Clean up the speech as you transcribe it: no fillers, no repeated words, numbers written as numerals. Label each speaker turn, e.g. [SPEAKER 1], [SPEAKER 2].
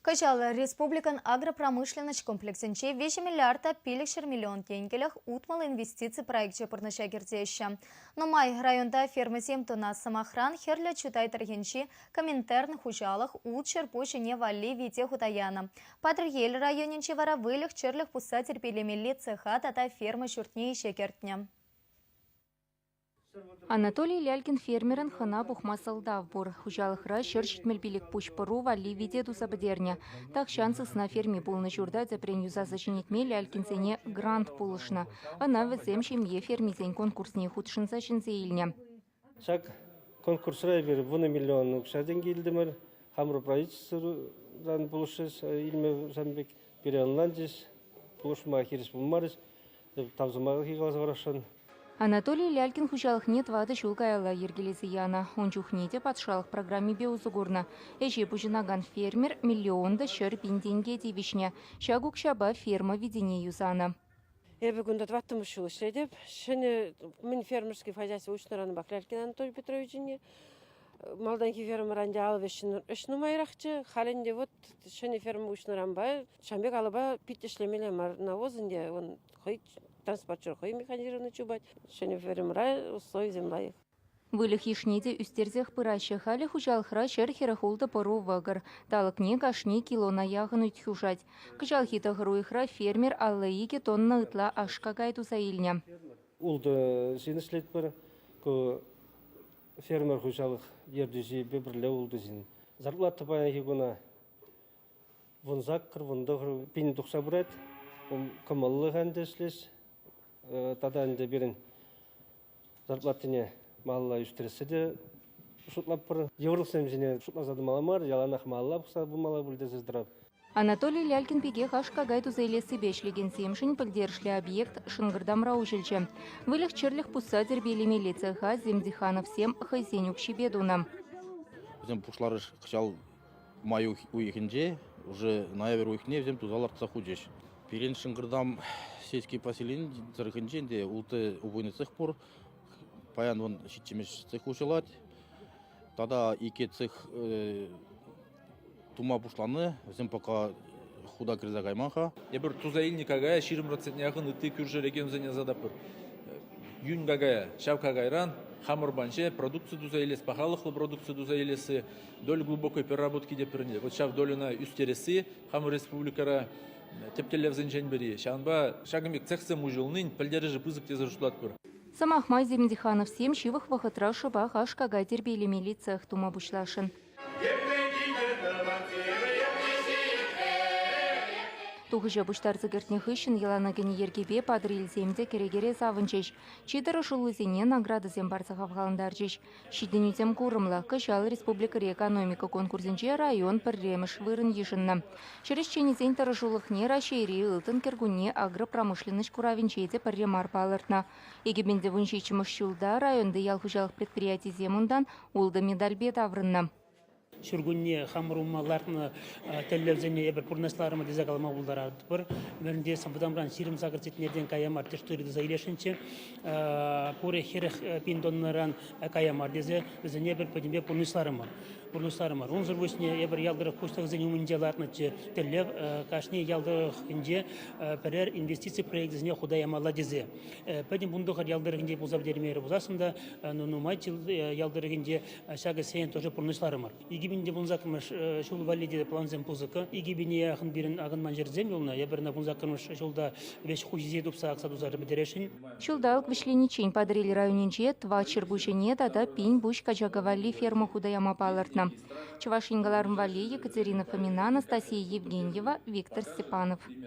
[SPEAKER 1] Кӑҫал республикӑн агропромышленноҫ комплексӗнче 3 миллиард та 500 миллион тенкӗлӗх 60 инвестици проекчӗ пурнӑҫа кӗртеҫҫӗ. Нумай районта фермӑсем тунӑ. Сӑмахран, Хӗрлӗ Чутай тӑрӑхӗнчи Коминтерн хуҫалӑх ултҫӗр пуҫ ӗне валли вите хута янӑ. Патӑрьел районӗнче вара выльӑх-чӗрлӗх пусса тирпейлемелли цеха тата ферма ҫуртне ӗҫе кӗртнӗ.
[SPEAKER 2] Анатолий Лялькин фермерӑн хӑна пухма сӑлтав пур. Хуҫалӑхра 175 пуҫ пӑру валли вите туса пӗтернӗ. Тахҫан сысна ферми пулнӑ ҫурта тӗпрен юсаса ҫӗнетме Лялькинсене грант пулӑшнӑ. Ӑна вӗсем ҫемье фермисен конкурсне хутшӑнса ҫӗнсе илнӗ.
[SPEAKER 3] Ҫак конкурсра эпир 10 миллион укҫа-тенкӗ илтӗмӗр. Хамӑр правительствӑран пулӑшрӗҫ илме ҫавӑн пек пире ӑнланчӗҫ, пулӑшма хирӗҫ пулмарӗҫ. Тав сӑмахӗ каласа парасшӑн.
[SPEAKER 2] Анатолий Лялькин хуҫалӑхне тӑватӑ ҫул каялла йӗркелесе янӑ. Ун чухне те патшалӑх программипе усӑ курнӑ. Ӗҫе пуҫӑнакан фермер миллион та 100 000 тенке тивӗҫнӗ. Ҫак укҫапа ферма витине юсанӑ.
[SPEAKER 4] Эпӗ кунта тӑваттӑмӗш ҫул ӗҫлетӗп. Ҫӗнӗ мӗн фермерский хозяйство уҫнӑранпах Лялькин Анатолий Петровичӑнне. Малтанхи фермӑра ӗнтӗ алӑ вӗҫҫӗн ӗҫ нумайрахчӗ. Халь ӗнтӗ вот ҫӗнӗ ферма уҫнӑранпа ҫавӑн пек алӑпа пит ӗҫлемелле мар. Навоз ӗнтӗ он хӑй транспортер хӑй механизированный чупать. Ҫӗнӗ фермӑра условисем лайӑх.
[SPEAKER 2] Выльӑх йышне те ӳстерсех пыраҫҫӗ. Халӗ хуҫалӑхра 146 пӑру вӑкӑр. Талӑкне кашни килона яхӑн ӳт хушать. Кӑҫалхи тӑхӑр уйӑхра фермер 52 тонна ытла аш-какай туса илнӗ.
[SPEAKER 3] Ултӑ ҫын ӗҫлетпӗр. Ку фермер хуҫалӑх ертӳҫипе пӗрле ултӑ ҫын. Зарплата паянхи куна 18, 19 пин тухса пырать. Кӑмӑллӑ ӗнтӗ ӗҫлес. Тата ӗнтӗ пирӗн зарплатине малалла ӳстерессе те шутлатпӑр. Йывӑрлӑхсем ҫине шутласа тӑмалла мар, яланах малалла пӑхса пымалла пуль тесе тӑрап.
[SPEAKER 2] Анатолий Лялькин пекех аш-какай туса илессипе ӗҫлекенсемшӗн пӗлтерӗшлӗ объект Шӑнкӑртамра уҫӑлчӗ. Выльӑх-чӗрлӗх пусса тирпейлемелли цеха Земдихановсем хӑйсен укҫипе тунӑ.
[SPEAKER 5] Вӗсем пуҫларӗҫ кӑҫал май уйӑхӗнче, уже ноябрь уйӑхне вӗсем туса лартса хучӗҫ. Пирӗн Шӑнкӑртам сельский поселени тӑрӑхӗнче ӗнтӗ ултӑ убойный цех пур. Паян вон ҫиччӗмӗш цех уҫӑлать. Тата икӗ цех тума пуҫланӑ. Вӗсем пока худа кӗрсе кайман-ха.
[SPEAKER 6] Эпир туса илнӗ какая 20 процентне яхӑн ытти кӳршӗ регионсене ӑсататпӑр. Йӳн какая, ҫав какайран хамӑр панче продукци туса илес, пахалӑхлӑ продукци туса илесси, доль глубокой переработки те пӗрне. Вот ҫав дольӑна ӳстересси хамӑр республикӑра тӗп тӗллевсенчен пӗри. Ҫавӑнпа ҫакӑн пек цехсем уҫӑлнин пӗлтерӗшӗ пысӑк тесе шутлатпӑр.
[SPEAKER 2] Сӑмах май, Земдихановсем ҫывӑх вӑхӑтра шӑпах аш-какай тирпейлемелли цех тума пуҫласшӑн. Тухӑҫа пуҫтарса кӗртнӗ хыҫҫӑн йӑлана кӗнӗ йӗркепе Патӑрьелсем те кӗрекере савӑнчӗҫ. Чи тӑрӑшуллисене наградӑсем парса хавхалантарчӗҫ. Ҫитӗнӳсем курӑмлӑ. Кӑҫал республикӑри экономика конкурсӗнче район пӗрремӗш вырӑн йышӑннӑ. Ҫӗр ӗҫченӗсен тӑрӑшулӑхне Раҫҫейри ылтӑн кӗркунне агропромышленноҫ куравӗнче те пӗрре мар палӑртнӑ. 2017 ҫулта районти ял хуҫалӑх предприятийӗсем унтан ултӑ медальпе таврӑннӑ.
[SPEAKER 7] Ҫуркунне хамӑр умма лартнӑ тӗллевсене эпир пурнӑҫларӑмӑр тесе калама пултаратпӑр. Вӗрентес вӑтамран 28 центнертен кая мар тӗш тырӑ туса илесшӗнччӗ. Пурӗ 40 пин тоннӑран кая мар тесе вӗсене эпир пӗтӗмпе пурнӑҫларӑмӑр. Пурнӑҫларӑмӑр. Унсӑр пуҫне эпир ял тӑрӑх пуҫлӑхӗсен умӗнче лартнӑччӗ тӗллев кашни ял тӑрӑхӗнче пӗрер инвестици проекчӗсене хута ямалла тесе. Пӗтӗм 19 ял тӑрӑхӗнче пулса пӗтермерӗ пулсассӑн та нумай ял тӑрӑхӗнче Ҫакӑ сен тоже пурнӑҫларӑмӑр. 2018 ҫул валли те плансем пысӑк. 2000 яхӑн пирӗн акӑнман ҫӗрсем юлнӑ. Эпир ӑна 18-мӗш ҫулта веҫ хуҫисене тупса акса туса пӗтересшӗн.
[SPEAKER 2] Ҫулталӑк вӗҫлениччен Патӑрьел районӗнче тӑватҫӗр пуҫ ӗне тата пин пуҫ качака валли ферма хута яма палӑртнӑ. Чӑваш Ен кӑларӑм валли Екатерина Фомина, Анастасия Евгеньева, Виктор Степанов.